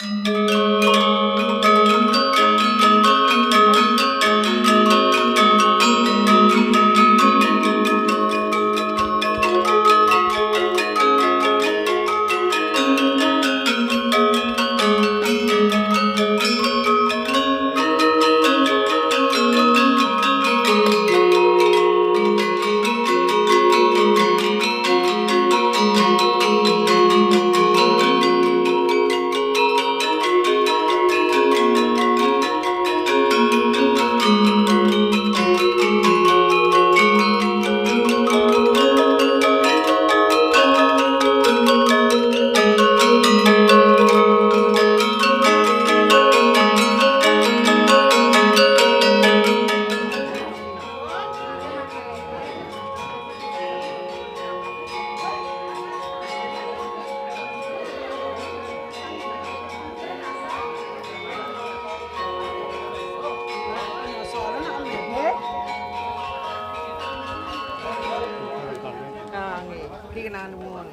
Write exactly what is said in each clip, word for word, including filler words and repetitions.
Ah, nggih. Iki kenangan nuwun.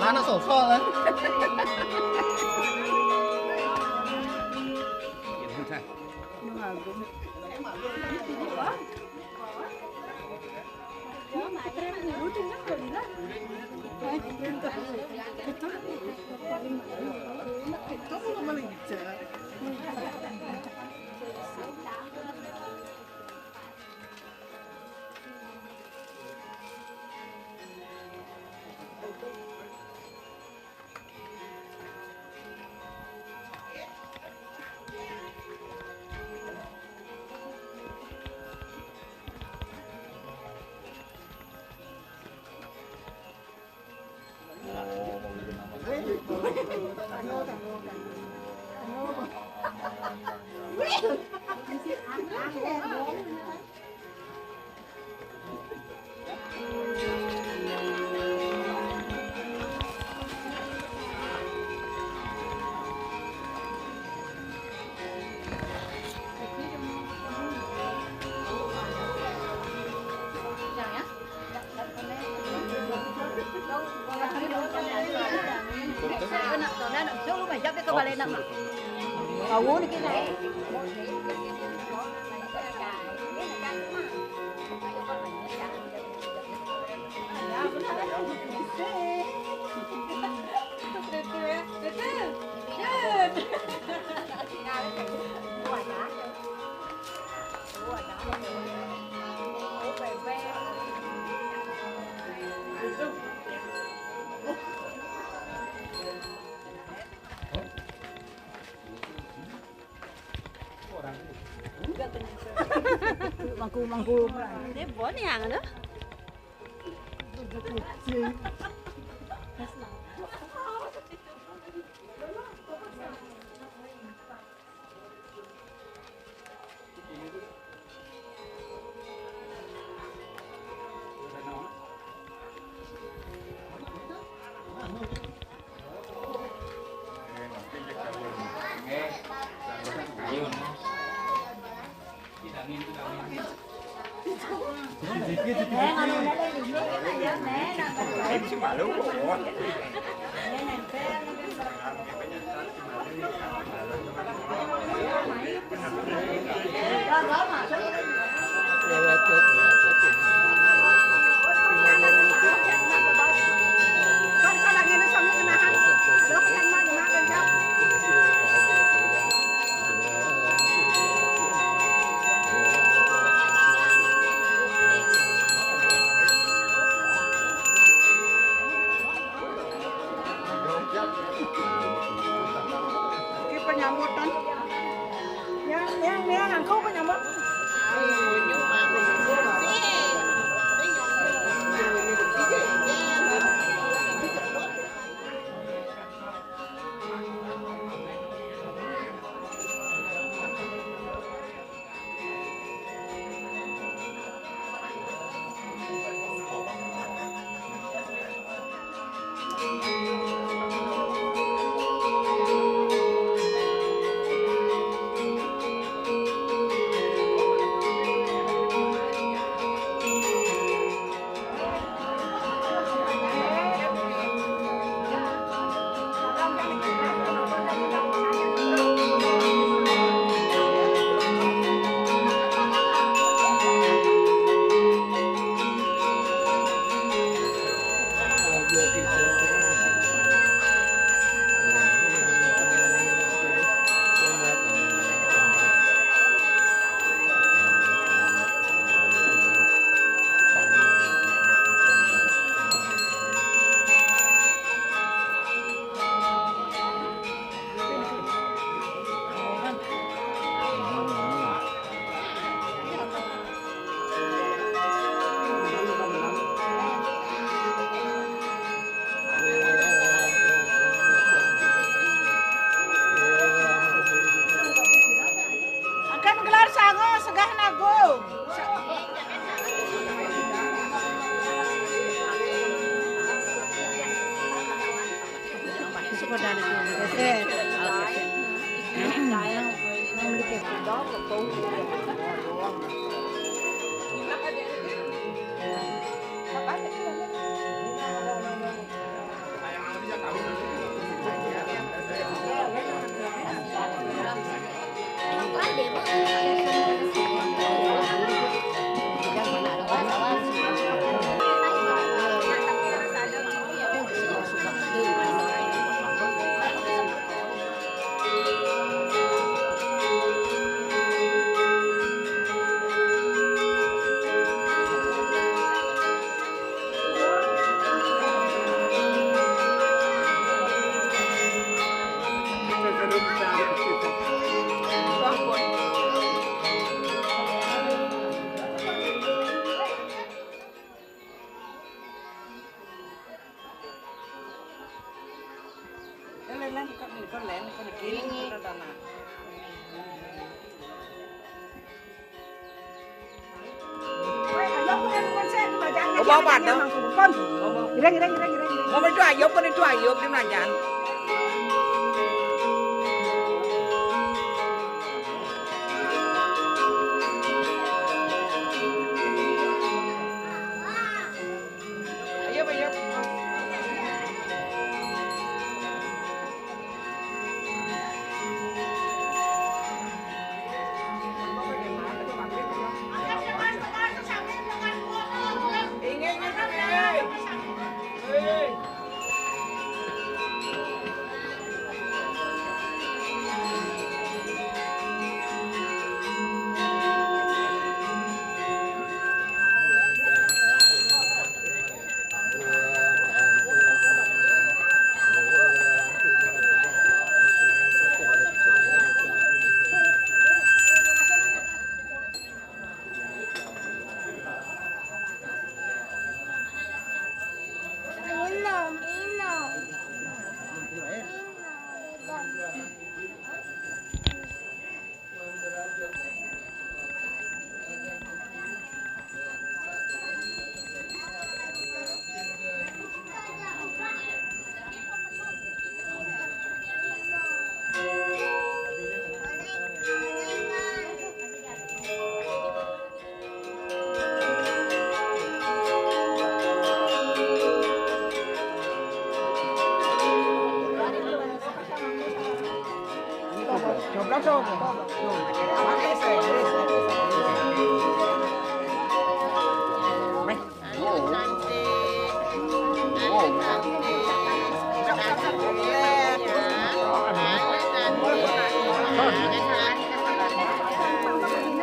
Lah, anak sosok kan? Mangku, mangku. Ini bon yang ada. Iki penyambutan. Yang, yang, yang aku penyambut. Akan gelar sango segah nagu. Bawa apa dong? Ireng, ireng, ireng, ireng. Mau itu ayub, kan itu ayub di Melanjan. Ayo, ayo.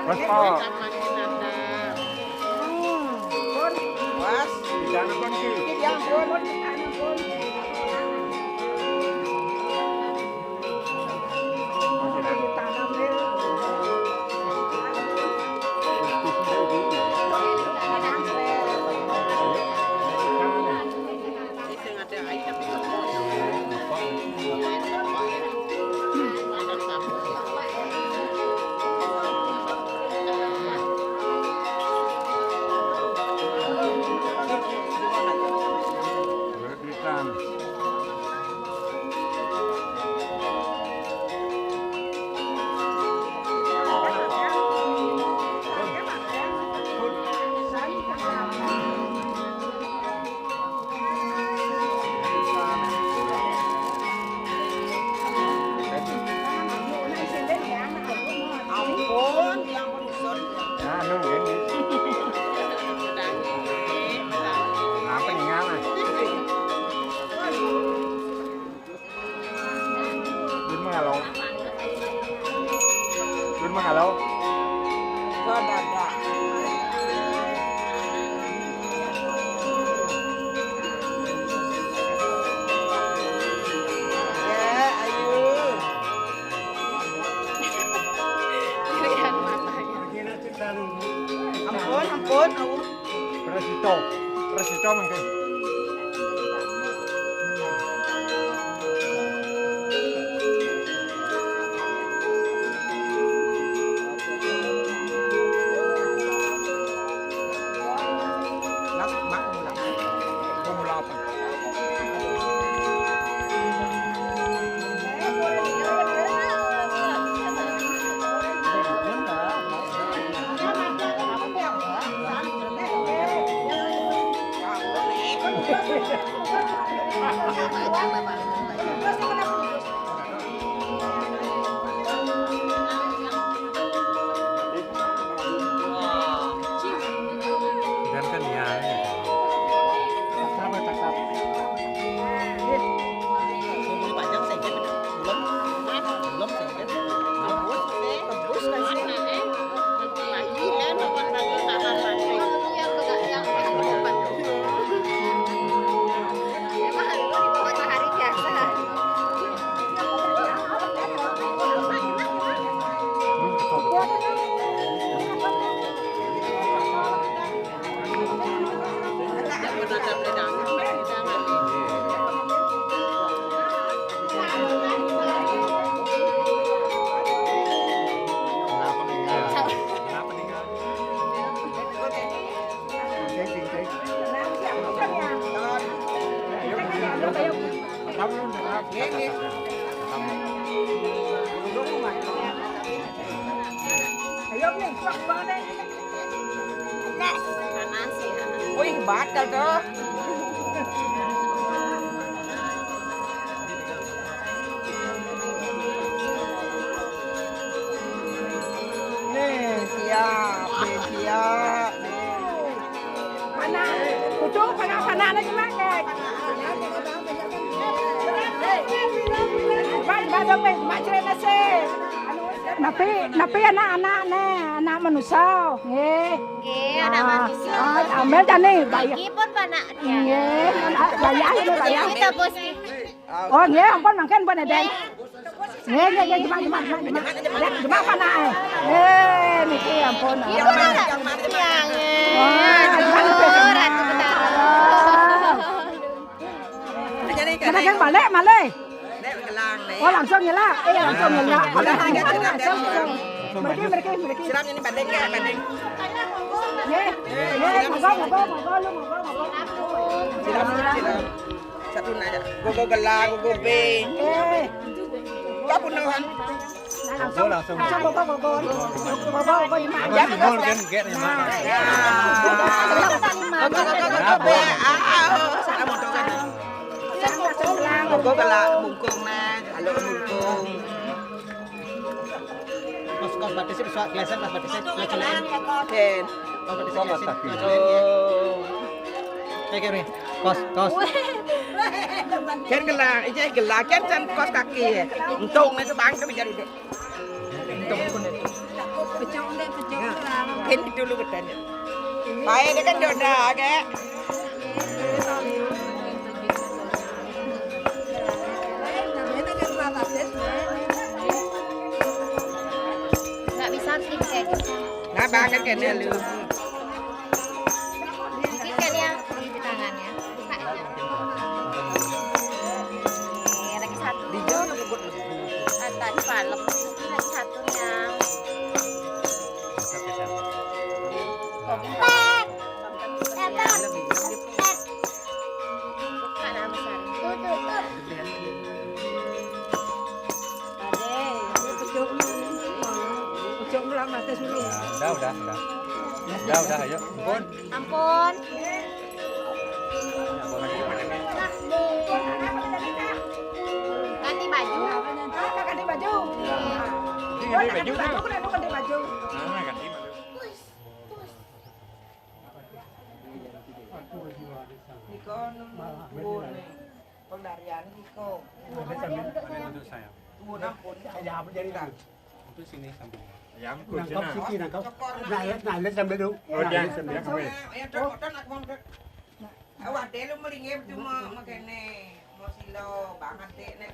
Mas, Pak. Pun. Mas. Di sana pun, Ki. Ini dia pun. Ampun, ya ampun, Sun. Nah, lu ini. Kenapa nih, Mas? Dun mah halo. Dun mah halo. Kok ada? Ya, ayo. Pilihan matanya. Ampun, ampun, ampun. Presito. Presito mungkin. Nak, nak, nak. Mau mulai apa? Dan kan ya. Sama cakap. Belum, belum sih, kan? Bagus, bagus, bagus. Lagi, kan, makan lagi, makan lagi. Yang pegang, yang pegang. Emang hari ini di bawah matahari biasa. Ayo nih, suak banget. Panas ya. Wih, batal tuh. Nih, siap, nih, siap, nih. Mana? Kudu panas-panas lagi, Mak, Kek. Mak, Mak, Mak, Mak, cerita sih. Napi, napi anak-anak nih, anak manusia, nggih. Nggih, anak manusia. Ah, ambil dah nih, bayar. Iki pun panak dia. Nggih, bayar, bayar. Kita bos. Oh, nggih, ampun mangkin pun ada. Nggih, nggih, nggih, jemak, jemak, jemak, jemak. Ya, jemak apa, Nak? Eh, niki ampun. Iya, Pak. Iya, nggih. Wah, jemak, jemak. Aduh, Ratu Betara. Mana kan balik, balik? Nek gelang, Nek. Oh, langsung ya, lah. Eh, langsung ya, lah. Langsung, langsung, langsung. Mereka, mereka, mereka. Siram ini banding ya, banding. Nggih, nggih, monggo, monggo, monggo, lu monggo, monggo. Siram, siram. Satu nanya. Gogo gelang, gogo be. Eh. Kau pun nahan. Langsung, langsung. Langsung gogo, gogo. Gogo, gogo, di mana? Apa sih, gol, kan, gak ada. Nah. Ya. Gogo, gogo, gogo, gogo. Ah, oh, salah motor kan. Gogo gelang, bungkung, nah. Kalau bungkung. Kos, kos batisnya bisa keleset, kos batisnya bisa keleset. Ken. Kos batisnya keleset. Oh. Kayak gini. Kos, kos. Ken gelang, ini gelang, Ken kan kos kaki ya. Untung itu bang, itu menjadi dek. Untung pun itu. Ini dulu katanya. Baik, dia kan jodoh, agak. Nggak bisa sih kayak gitu. Nah, banget kan dia lu. Dikit kan ya di tangannya. Buka aja. Nih, lagi satu. Dijang ngebut. Tadi malam. Lagi satunya. Buka nama besar. Ade, ini pucuk. Pucuk ulang mati dulu. Udah, udah, udah. Udah, udah, ayo. Ampun. Ampun. Ganti baju. Ganti baju. Ini ganti baju, kan? Ganti baju. Nah, ganti baju. Niko nunggu pendarian niko. Ada duduk saya. Tuh, ampun. Ayam jadi nang. Itu sini sambil. Ayam. Nangkep siki, nangkep. Cokor, nah, nang. Lihat, nah, lihat sambil dulu. Oh, nah, dia, lihat sambil. Dia kembali. Ayo, Dok, Dok, aku mau, Dok. Awak deh lu melingip cuma makene. Mau silo banget deh, nek.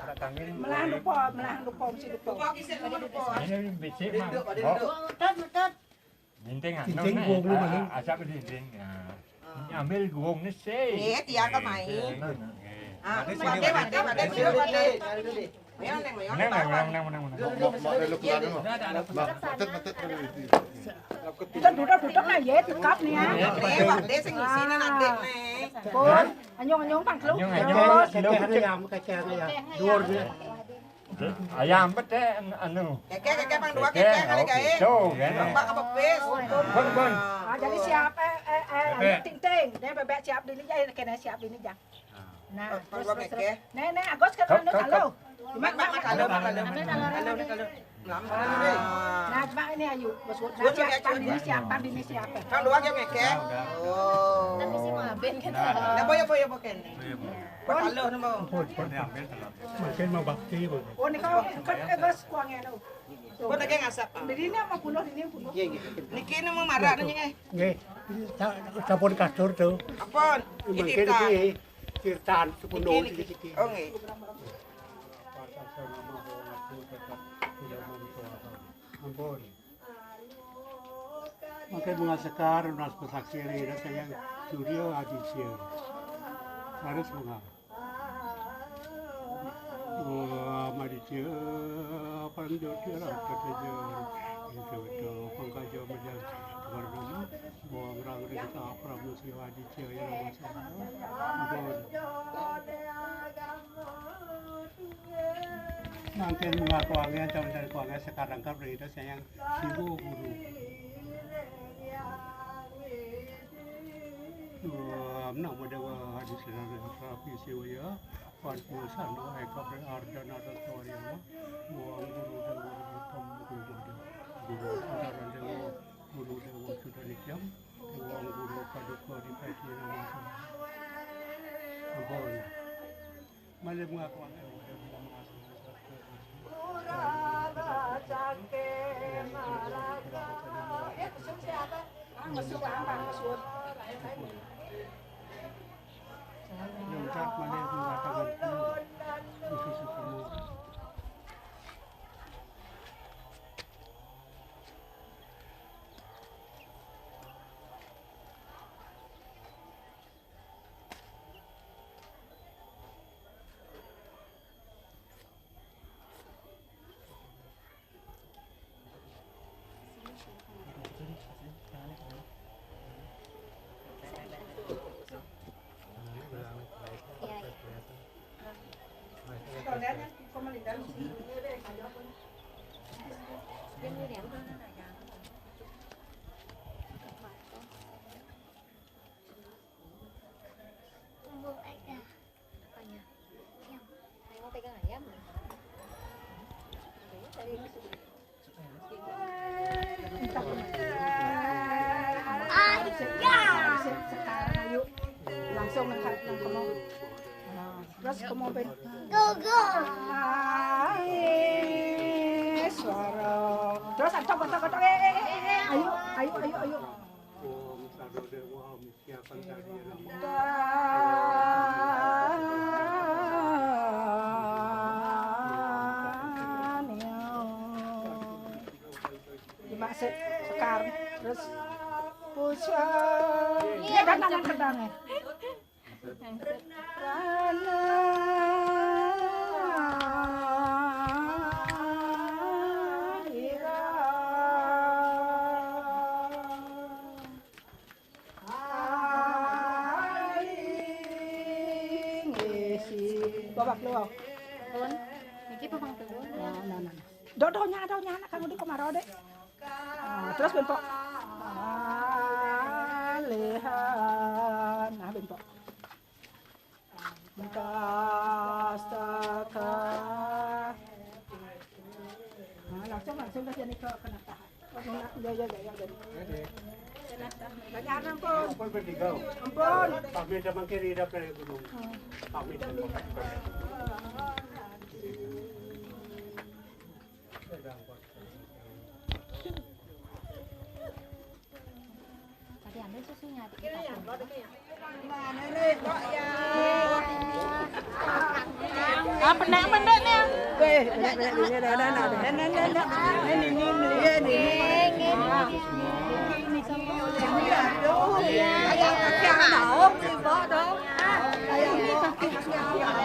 Melah lupa, melah lupa, mesti lupa. Lupa kisah, lupa, lupa. Ini bicik, Mang. Duduk, duduk. Duduk, duduk. Dinding, anu, nih, gua belum, ah, balik. Asap dinding. Nah. Ambil gua nih sih. Iya, tiang kan main. Nggih. Ah, mati, mati, mati, mati, mati. Ayo, Neng, ayo, Neng, Neng, Neng, Neng, Neng. Mau, mau, mau, mau, mau, mau, mau, mau, mau, mau, mau. Duduk, duduk, duduk, nah, ya, tekap nih, ya. Iya. Eh, wah, dia sing ngisi, nah, adik, nih. Pun, anyong-anyong pangkluk. Anyong-anyong. Kecil, kecil, ya, kecil, ya. Dua, dua. Ayam pete, an-, anu. Keke, keke, pang dua, keke, keke, kali, oh, gae. Gitu, kan? Bang, apa pes? Bang, bang. Ah, jadi siap, eh, eh, eh, bebek. Anu, ting, ting. Dia bebek siap dini aja, kena siap dini aja. Nah, pang terus, dua, terus, keke. Terus. Nih, nih, Agus ke kau, anu, kau, kalau. Cuma, mak, mak, kalau, mak, kalau. Ambil kalau, kalau, ambil kalau. Kalau, kalau. Nah, cuma ini, ayo, Bos. Nah, siap, siap, pang dini siap, pang dini siap. Pang dua, keke, keke. Udah, udah. Oh. Tapi sih mau habis, kan? Nah, boyo, boyo, boken. Boyo, boyo. Pang kalau, nemu. Ampun, ampun. Ini ambil kalau. Makin mau bakti, Bu. Oh, ini kau, kan, eh, Bos, kuangnya, tuh. Kau tak kayak ngasap, ah. Jadi ini apa puluh, ini puluh. Iya, iya. Niki nemu marak, niki, eh. Nggih. Sa-, sampun kasur, tuh. Ampun. Mungkin iki, iki, ceritan, sepuluh, niki, niki, iki, iki. Oh, nggih. Ampun. Mangke Bunga Sekar, Mas Pesakti, Rina, saya Surya Aditya. Harus Bunga. Wah, Maditya, Panditya, Rakyat Jajar, Jajar, Pangkaja, Majar, Warnama, Buang Rang Rita, Pramu Siwa Aditya, Irama Sahara, Bon. Mangkin Bunga Kuangan, Cawan Kuangan, sekarang kan Rita, saya Siwa Guru. Om Namo Dewa Adisena Rapi Siwaya, Padma Sando Eka Arjana Rastawariama, Buang Guru Dewa Guru Pem Guru Guru, Guru Antaran Dewa, Guru Dewa Sudah Nityam, Buang Guru Paduka Dipati Nama Ampun. Malih mengaku Apanya? Ayam. Saya mau pegang ayam. Oke, tadi. Sekarang, ayo. Langsung nang kono. Nah, terus ke mobil. Go, go. Ai, suara. Terus, ayo, gotok, gotok, eh, eh, eh, eh, eh. Ayo, ayo, ayo, ayo. Om Sarwa Dewa, Om Siapan Tadi. Dimaksud Sekar, terus pusat. Iya, dan tangan pedangnya. Babak luwak. Pun, niki pemang tegun. Nah, nah, nah. Dodonya, donya, anak kamu di kemaro, Dek. Ah, terus, Bempok. Alihan. Nah, Bempok. Tastaka. Nah, langsung, langsung ke sini ke kenapa? Ya, ya, ya, ya, ya. Ampun. Ampun. Pamit sama kiri, dapet gunung. Pamit sama kiri. Tadi ambil susunya, adik kita. Ah, pendek-pendek nih. Weh, pendek-pendek ini, dah, dah, dah, dah. Dah, dah, dah, dah. Ini, ini, ini. Iya, ini. Ini, ini. Iya, tuh. Iya. Kayak, kayak mau, sih, Mbak, tuh. Kayak mau.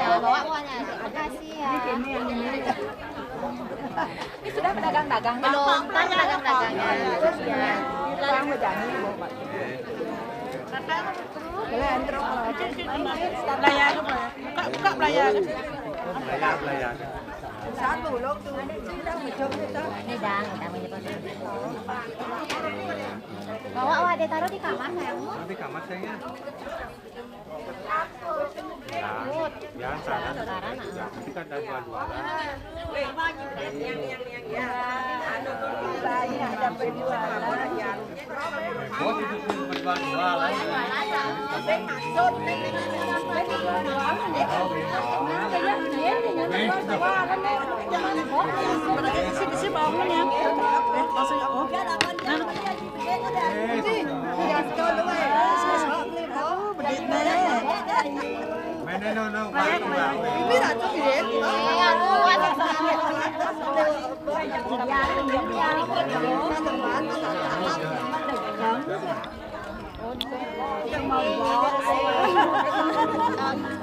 Ya, bawa, bawanya. Makasih, ya. Ini, ini, ini. Ini sudah pedagang-dagang? Belum, ntar pedagang-dagangnya. Iya. Bang, mau jadi, Bu. Boleh, antar, Pak. Layar, Pak. Buka, buka layar. Layar, layar. Satu, lo tuh. Ini, Dang, kita mau nyetok. Bawa, Wak, dia taruh di kamar, sayang. Di kamar, sayangnya. Ya, biasa kan? Ya, kita ada jual-jualan. Bos itu sih jual-jualan. Isi, isi bangunnya. Langsung, oh. Nah,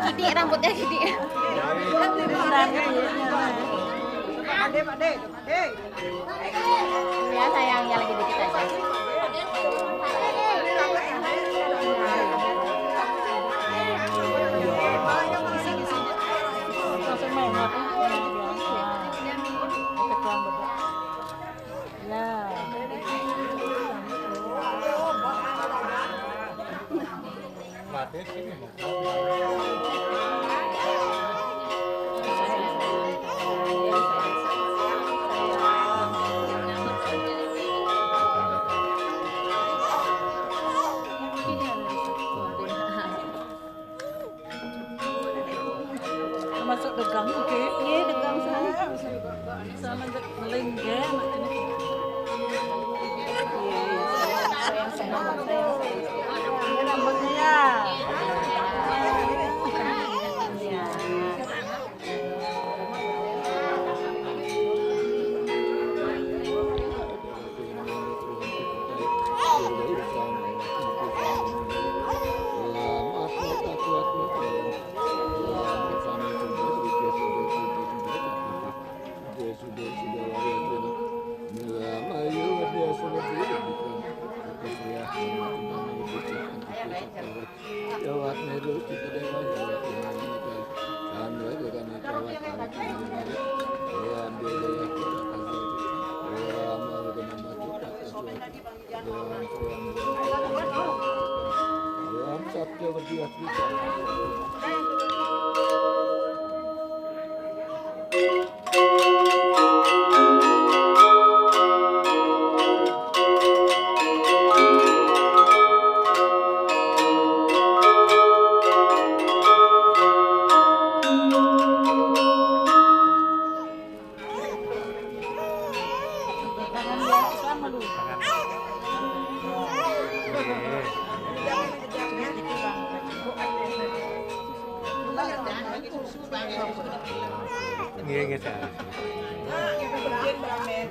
Kidik rambutnya, kidik. Pakde, pakde. Ya, sayang, ya, lagi dikit aja. Langsung main, ya. Oke, tuang, Bebe. Ya. Mati sih. Masuk degang, oke. Iya, degang sana. Sana ngeling, ya. Sayang, sayang, sayang, sayang. Ini rambutnya, ya. Nggih, nggih, Cak. Nah, kita bikin ramen.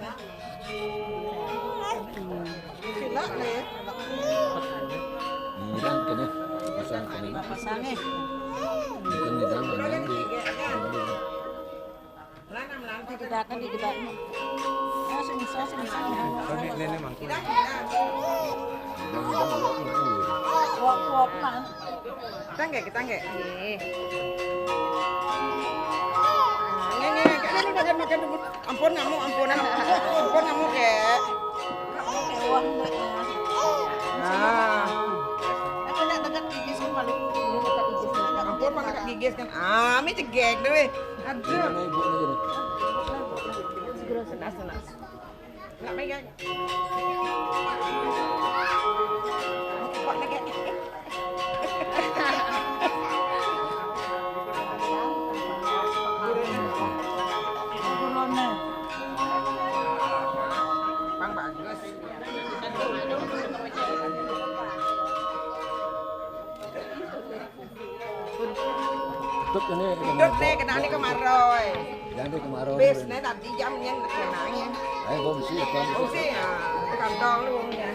Cilok nih. Iya, kene pasang kene. Pasangnya. Bukan di dalam, di, di, di. Digerakkan, digerakkan. Ya, sing iso, sing iso, ya. Ini, ini, ini, mangkuk. Uap, uap, kan. Kita nggak, kita nggak. Nggih. Nggih, nggih, nggih, nggih, nggih, nggih. Ampun, ngamuk, ampun, ampun, ngamuk, ya. Wah, Mbak, ya. Nah. Aku nak dekat gigis kan malu. Dekat gigis. Ampun, mana dekat gigis kan. Ah, mi cegek deh. Aduh. Ini ibu ini gini. Senas, senas. Nak megang. Kok lagi? Bang, bagus. Tutup ini. Tutup nih, kena ini kemaroi. Jangan deh kemaroi. Bis, nih tadi jam nyen kenangin. Ayo, bom sih, bom sih. Bom sih, ya. Kantong lu, ya.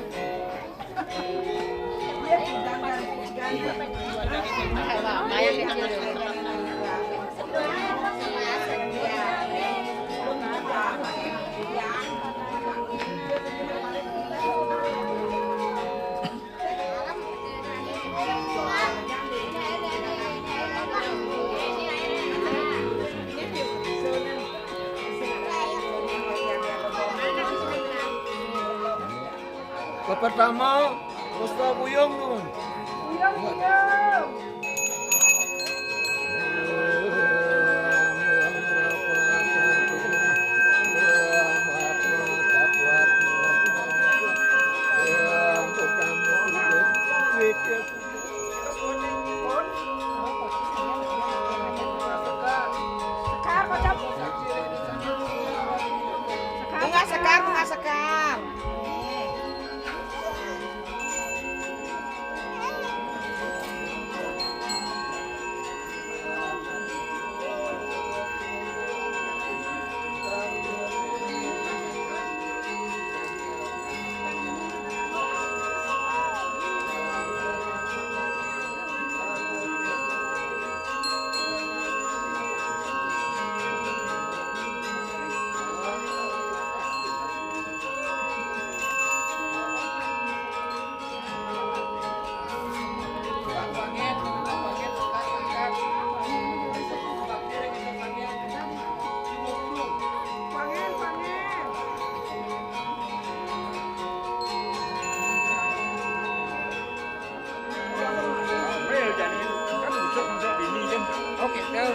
Iya, jangan, jangan. Pertama, Ustaz Buyung tu. Buyung, Buyung. Sekar, Kocok. Sekar, bunga sekar, bunga sekar. Oke, dah.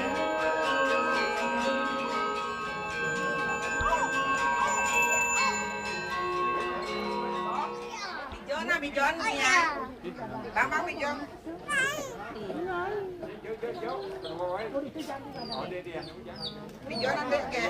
Bijon, nah, bijon, ya. Tambah bijon. Bijon, ambil ke.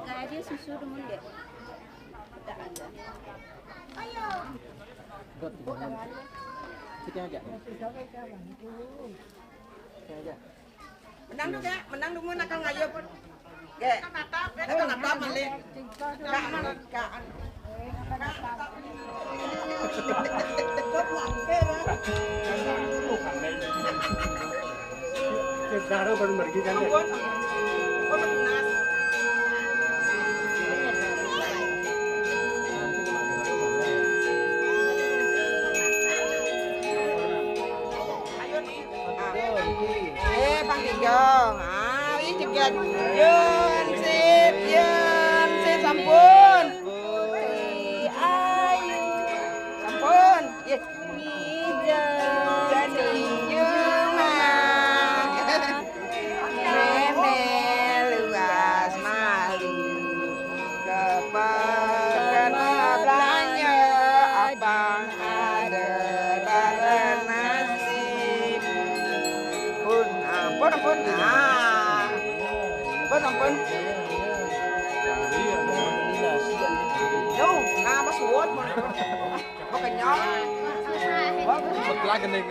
Nggak ada susu dulu, ya? Ayo. Sini aja. Sini aja. Menang dulu, Kak. Menang dulu, nak, Kang, ayo. Gek. Gek, kenapa, Malik? Gak, mana? Gak. Baru, baru pergi kan, ya? Ampun, ampun. Oh, benar. Ayo, nih. Eh, Bang Kijong. Ah, ini juga. Yun, sip, yun, sip, sampun. Putri Ayu. Sampun. Ye. Kijong, senyum. Meme luas malu. Kepekan belanja. Bớt ông Phun. À. Bớt ông Phun. Đâu, na bớt suốt mà. Bớt cái nhóm. Bớt lá cái này.